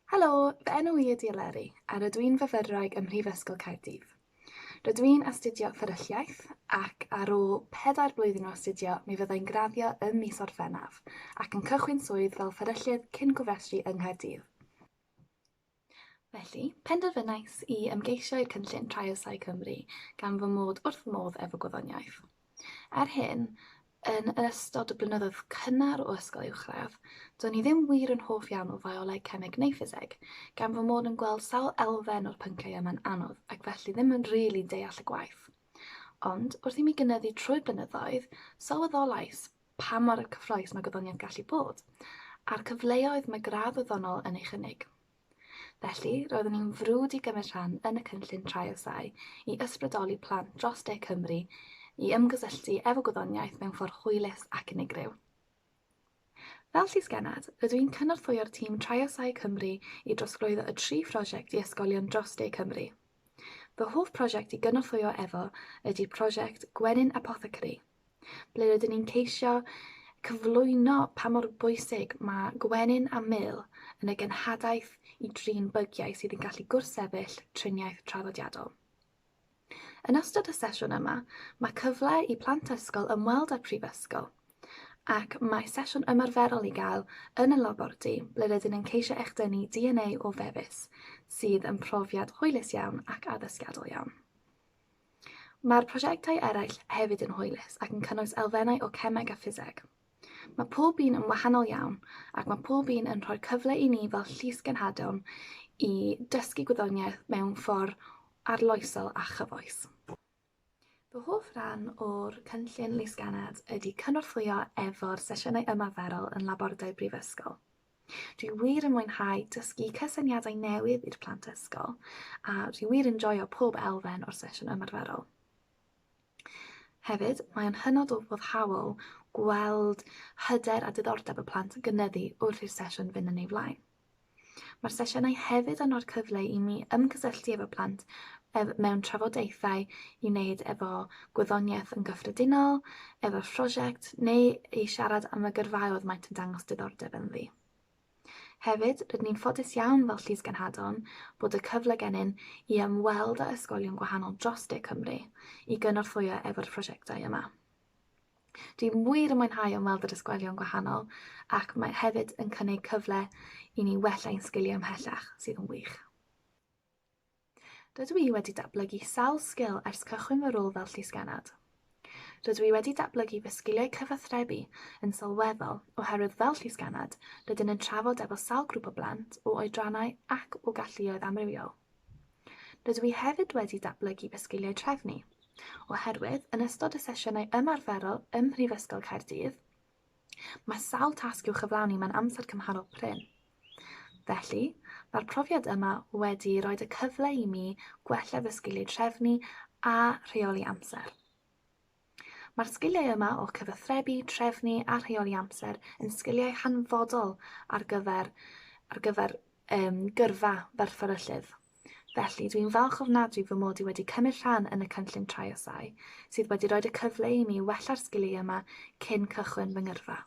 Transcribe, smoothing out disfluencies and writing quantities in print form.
Helo, fy enw i ydy Eleri, a rydw i'n fyfyrwraig ym Mhrifysgol Caerdydd. Rydw i'n astudio fferylliaeth, ac ar ôl pedair blwyddyn o astudio mi fyddai'n graddio ym mis Orffennaf, ac yn cychwyn swydd fel fferyllydd cyn cofrestru yng Nghaerdydd. Felly, penderfynais i ymgeisio i'r cynllun Trials Sci Cymru gan fy mod wrth fy modd efo gwyddoniaeth. Er hyn, yn ystod y blynyddoedd cynnar o ysgol uwchradd, do'n i ddim wir yn hoff iawn o fioleg, cemeg neu ffiseg, gan fy mod yn gweld sawl elfen o'r pynciau yma'n anodd ac felly ddim yn rili deall y gwaith. Ond, wrth i mi gynyddu trwy'r blynyddoedd, sylweddolais pa mor cyffrous mae gwyddoniaeth gallu bod, a'r cyfleoedd mae gradd wyddonol yn ei chynnig. Felly, roeddwn i'n frwd i gymryd rhan yn y cynllun Triosau i ysbrydoli plant dros De Cymru i ymgysylltu efo gwyddoniaeth mewn ffordd hwylus ac unigryw. Fel llysgennad, rydw i'n cynorthwyo'r tîm Triosau Cymru i drosglwyddo y tri phrosiect i ysgolion dros De Cymru. Fy hoff prosiect i gynorthwyo efo ydy prosiect Gwenyn Apothecary, ble rydyn ni'n ceisio cyflwyno pa mor bwysig mae gwenyn a mul yn y genhadaeth i drin bygiau sydd yn gallu gwrthsefyll triniaeth traddodiadol. Yn ystod y sesiwn yma, mae cyfle i plant ysgol ymweld â'r prifysgol, ac mae sesiwn ymarferol i gael yn y labordy ble rydyn yn ceisio echdynnu DNA o fefus, sydd yn profiad hwylus iawn ac addysgiadol iawn. Mae'r prosiectau eraill hefyd yn hwylus ac yn cynnwys elfennau o cemeg a ffiseg. Mae pob un yn wahanol iawn ac mae pob un yn rhoi'r cyfle i ni fel llys genhadon i dysgu gwyddoniaeth mewn ffordd arloesol a chyfoes. Fy hoff ran o'r cynllun Llysgennad ydy cynorthwyo efo'r sesiynau ymarferol yn labordai'r brifysgol. Dwi wir yn mwynhau dysgu cysyniadau newydd i'r plant ysgol, a dwi wir yn joio pob elfen o'r sesiwn ymarferol. Hefyd, mae o'n hynod o foddhaol gweld hyder a diddordeb y plant yn gynyddu wrth i'r sesiwn fynd yn ei flaen. Mae'r sesiynau hefyd yn rhoi'r cyfle i mi ymgysylltu efo plant mewn trafodaethau i wneud efo gwyddoniaeth yn gyffredinol, efo'r phrosiect, neu i siarad am y gyrfaoedd maent yn dangos diddordeb ynddi. Hefyd, rydyn ni'n ffodus iawn fel Llys Genhadon bod y cyfle gennym i ymweld â ysgolion gwahanol dros De Cymru i gynorthwyo efo'r prosiectau yma. Dwi wir yn mwynhau ymweld â'r ysgolion gwahanol ac mae hefyd yn cynnig cyfle i ni wella ein sgiliau ymhellach, sydd yn wych. Rydw i wedi datblygu sawl sgil ers cychwyn fy rôl fel llysgennad. Rydw i wedi datblygu fy sgiliau cyfathrebu yn sylweddol oherwydd fel llysgennad rydyn yn trafod efo sawl grŵp o blant o oedrannau ac o galluoedd amrywiol. Rydw i hefyd wedi datblygu fy sgiliau trefnu, oherwydd yn ystod y sesiynau ymarferol ym Mhrifysgol Caerdydd, Mae sawl tasg i'w chyflawni mewn amser cymharol prin. Felly, mae'r profiad yma wedi rhoid y cyfle i mi gwella fy sgiliau trefnu a rheoli amser. Mae'r sgiliau yma o cyfathrebu, trefnu a rheoli amser yn sgiliau hanfodol ar gyfer ar gyfer um, gyrfa fel fferyllydd. Felly, dwi'n falch ofnadwy fy mod i wedi cymryd rhan yn y cynllun Triosau, sydd wedi rhoi y cyfle i mi wella'r sgiliau yma cyn cychwyn fy ngyrfa.